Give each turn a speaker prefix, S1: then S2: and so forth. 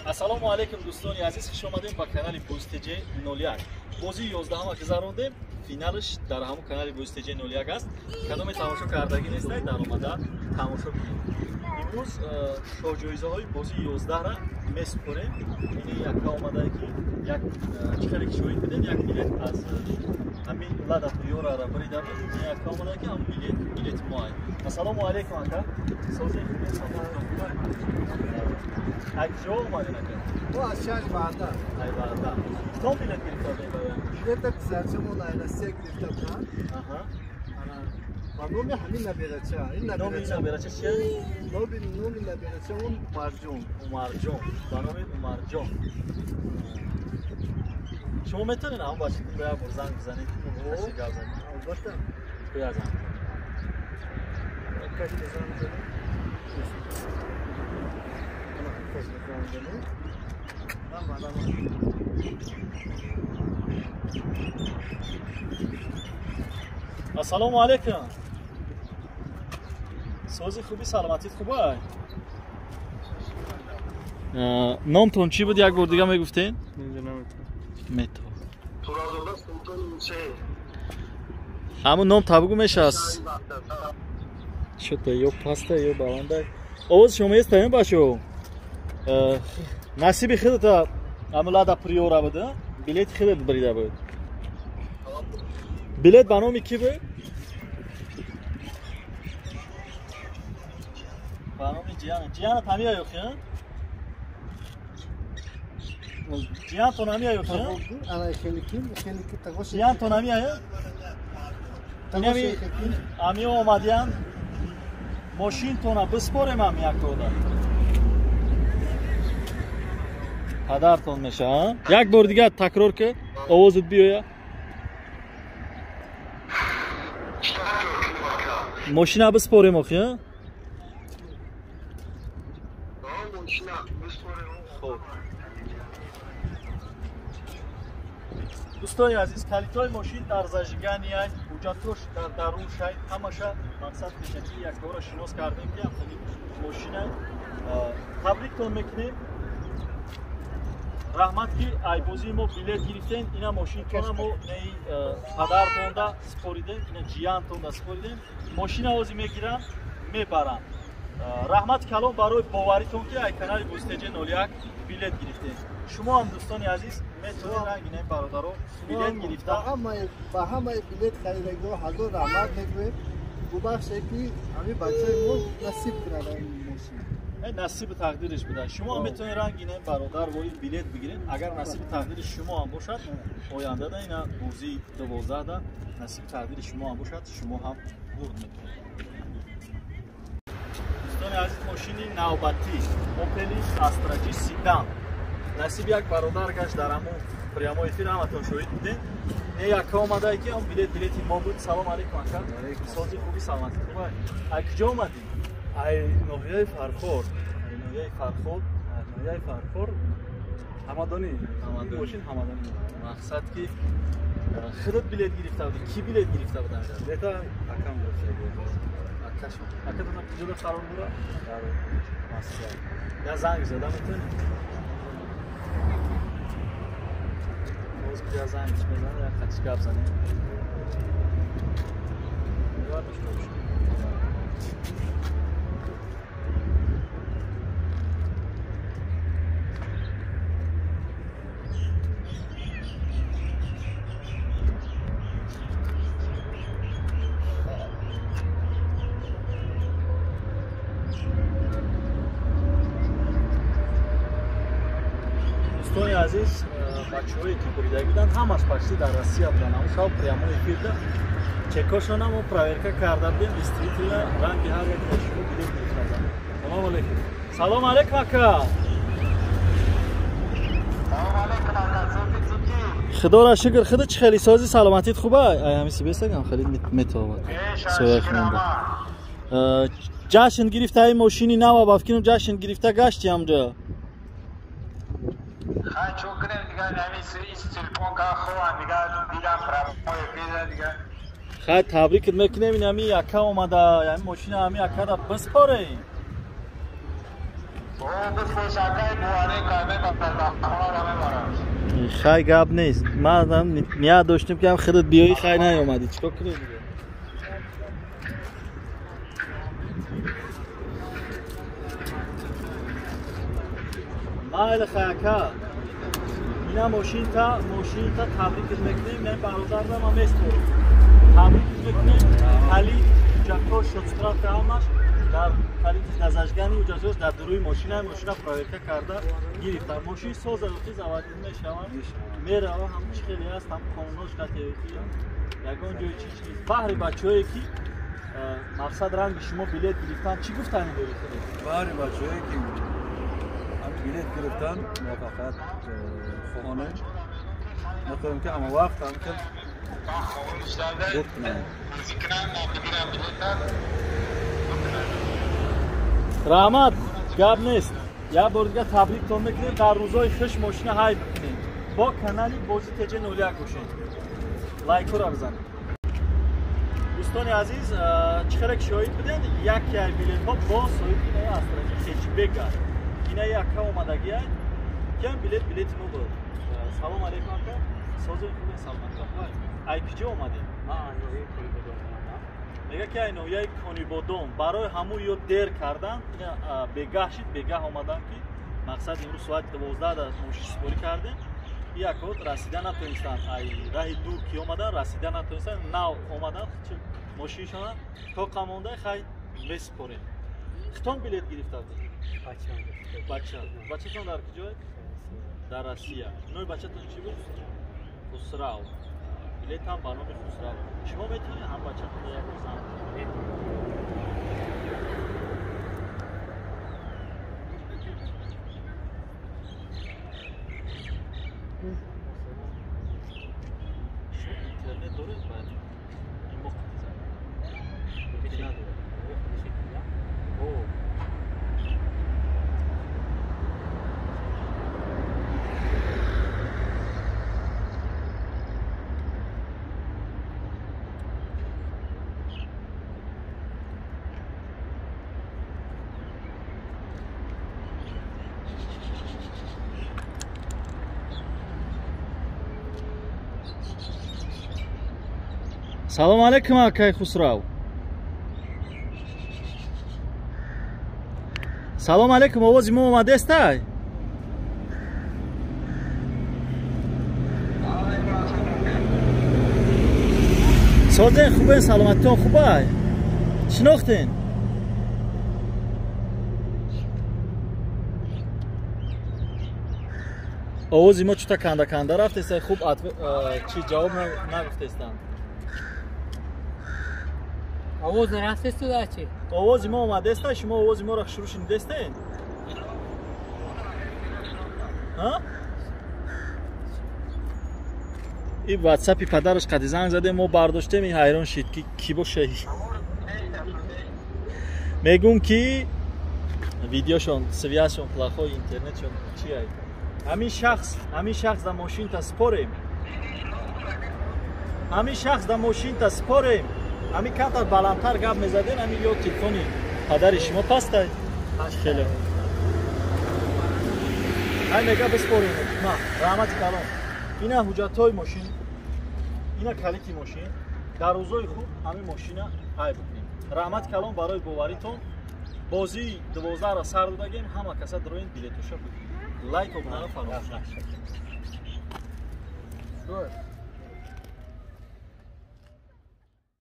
S1: Ассалому алайкум, дӯстони азиз, хуш омадем ба канали Бозтж 01. Бозии 11-ма гузарондем, финалаш дар ҳамон канали Бозтж 01 аст. Кадоме тамошо кардагӣ нестай, дар омада тамошо кунед. Имрӯз шоҳҷоизаҳои бозии 11-ра месупорем. Ини якка омадае ки як чӣ хеле ки шоҳид будем, як билет аз ҳамин Лада Приорара бирида буд. Ин якка омадае ки ҳамон билет билети мо ай. Ассалому алайкум, ака. Сози хуб? Ай куҷо омадин, ака?
S2: Мо аз шаҳри Ваҳдат.
S1: Ай Ваҳдат. Китон билет гирифта будем?
S2: Билета писарчамон ай Россия гирифта буданд. Ба номи ҳамин наберача. Ин
S1: номи наберача чия?
S2: Номи наберачаон Умарҷон.
S1: Умарҷон. Ба номи Умарҷон. Шумо метавонед ҳамон бачатон ба як бор занг бизанед? Касе гап занед?
S2: Албатта.
S1: Куя занг?
S2: Касе занг занед?
S1: Ассалому алайкум. Сози хуби, саломатит хубай? Номтон чӣ буд, як бор дига мегуфтен? Мето. Ҳамун ном табгу мешааст. Шута ё паста ё баланда. Овози шумо естаем бачо? Насиби худата ҳамун Лада Приора буд, билети худат бирида буд. Билет ба номи кӣ буд? Ба номи Ҷияна. Ҷияна тамия ёхи? Ҷиянтон ҳамия ёхи? Ҷиянтон ҳамия? Ҳамиё омадиян мошинтона биспорем ҳам якода. Падартон меша, як бор дигар такрор ки овозат биёя. Мошина биспорем охи? Хуб. Дӯстони азиз, калитҳои мошин дар зажигания, ҳуҷҷатош дар даруншай, ҳамаша мақсад пешакӣ якбора шинос кардем ки ҳамхели мошина. Табриктон мекунем. Раҳмат ки айбозии мо билет гирифтем. Ина мошинтона мо неи падартонда супоридем, ина ҷиянтонда супоридем. Мошина ҳозир мегирам, мебарам. Раҳмат калом барои боваритон ки ай канали Бозтж 01 билет гирифтем. Шумо ҳам дӯстони азиз метавонед рангинаи бародаро билет гирифта.
S2: Ба ҳамаи билет харидагиҳо ҳазор раҳмат мегӯем. Бубахше ки ҳамин бачаи мо насиб кунад ин мошин.
S1: Насиби тақдириш буда. Шумо ҳам метавонед рангинаи бародар вои билет бигиред. Агар насиби тақдири шумо ҳам бошад, ояндада ина бозии 12-да насиби тақдири шумо ҳам бошад, шумо ҳам бурд мекунед. Дӯстони азиз, мошини навбатӣ Opel Astra G Sedan. Насиб як бародар гашт дар ҳамон прямой эфир, ҳаматон шоҳид будем. Не яка омадае ки ҳам билет билети мо буд. Салом алайкум, ака. Сози хуби, саломатӣ хубай? Ай куҷо омадӣ?
S3: Ай ноҳияи Фархор.
S1: Ай ноҳияи Фархор.
S3: Ноҳияи Фархор. Ҳамадонӣ. Мошин Ҳамадонӣ.
S1: Мақсад ки худат билет гирифта будӣ? Кӣ билет гирифта буд?
S3: Билета акам гирифта буд.
S1: Акашон. Акатон куҷода қарор дорад?
S3: Дар Москва.
S1: Я занг зада метавонӣ? Боз я занг мезанам, як қатиш гап занем. Дӯстони азиз, бачаҳое ки буридаги буданд, ҳамаш почти дар Россия буданд. Ҳамон шаб прямой эфирда чекошона мо проверка карда будем, действительно ранги ҳар як аз шумо билет гирифта буданд. Салом алейкум. Салом алейкум, ака. Худоро шукр, худо чӣ хеле сози, саломатит хубай? Ай ҳамин сибестагам хеле метавад. Соя хунда. Ҷашн гирифта ин мошини нава ба фикрам ҷашн гирифта гашти ҳамҷо.
S4: Хай чун кунем дигар, ҳамин телефон ка ховам дигар, дидам прямой эфир дигар.
S1: Хай табрикат мекунем, ин ҳамин яка омада, ҳамин мошина ҳамин якада биспорем.
S4: О, биспор, шакай буване каме
S1: Хай гап нест. Ман ният доштем ки ҳам худат биёӣ, хай наомадӣ. Чикор кунем дига? Майли хай ака. Ина мошинта табрикат мекунем. Мен бародарам ҳам месторам. Табрикат мекунем. Калид, ҳуҷҷатҳо, шотсправка ҳамаш дар калиди назажгани ҳуҷҷатҳош дар дуруи мошина, мошина проверка карда гирифта. Мошин соза ки заводӣ мешавад, мерава, ҳам чӣ хеле аст, ҳам қонунош қатъи ягон ҷои чӣ чиз. Баҳри бачаҳое ки мақсад ранги шумо билет гирифтан, чӣ гуфтани доред?
S3: Баҳри бачаҳое ки билет гирифтан, муваффақият хоҳонем. Мехоҳем ки ҳама вақт ҳам бурд кунанд.
S1: Раҳмат, гап нест. Як бор дига табриктон мекунем. Дар рӯзҳои хуш мошина ҳай бикунем. Бо канали Бози ТЖ 01 бошед. Лайкҳоро бизанед. Дӯстони азиз, чӣ хеле ки шоҳид будед, яке аз билетҳо бо соҳиби инаи астраҷи хечбек аст. Инаи ака омадагиа, киам билет билети мо буд. Салом алейкум ака. Созем хубе, саломатӣ. Ай куҷо омадед?
S5: Ман ноҳияи Конибодом омадам.
S1: Мега ки ай ноҳияи Конибодом. Барои ҳамун ё дер кардан, бегаҳ шид, бегаҳ омадан ки мақсад имрӯз соати 12 дар мошин супорӣ кардем. Якот расида натонистанд. Ай раҳи дур ки омадан, расида натонистанд, нав омадан, мошиншона тоқа монда, хай месупорем. Хитон билет гирифта будед?
S5: Бачам.
S1: Бача. Бачатон дар куҷо? Дар Россия. Номи бачатон чӣ буд? Хусрав. Билет ҳам ба номи Хусрав. Шумо метавонед ҳам бачатон як бор занг бизанед? Шумо интернет доред? Баъд ин мо қати занг надоред. Салом алейкум акай Хусрав. Салом алейкум, овози мо омадестай? Созен хубен, саломатитон хубай? Шинохтен? Овози мо чута канда-канда рафтестай, хуб чи ҷавоб нагуфтестанд.
S5: Овоз нарафтесту да чи?
S1: Овози мо омадеста, шумо овози моро шурӯъ шунидестен? И ватсапи падараш қади занг задем, мо бардоштем, и ҳайрон шид ки кӣ боша. Мегӯм ки видеошон, связшон, плохой интернетшон чи ай? Ҳамин шахс да мошинта спорем. Ҳамин шахс да мошинта спорем. Ҳамин камтар баландтар гап мезаден, ҳамин ё телефони падари шумо пастай? Хеле. Ай мега биспорем. Ма, раҳмати калон. Ина ҳуҷҷатҳои мошин, ина калити мошин. Дар рӯзҳои хуб ҳамин мошина ҳай бикунем. Раҳмати калон барои боваритон. Бозии 12-ро сар додагем, ҳама каса дароен билетоша бигиред. Лайк обунаро фаромӯш накунед.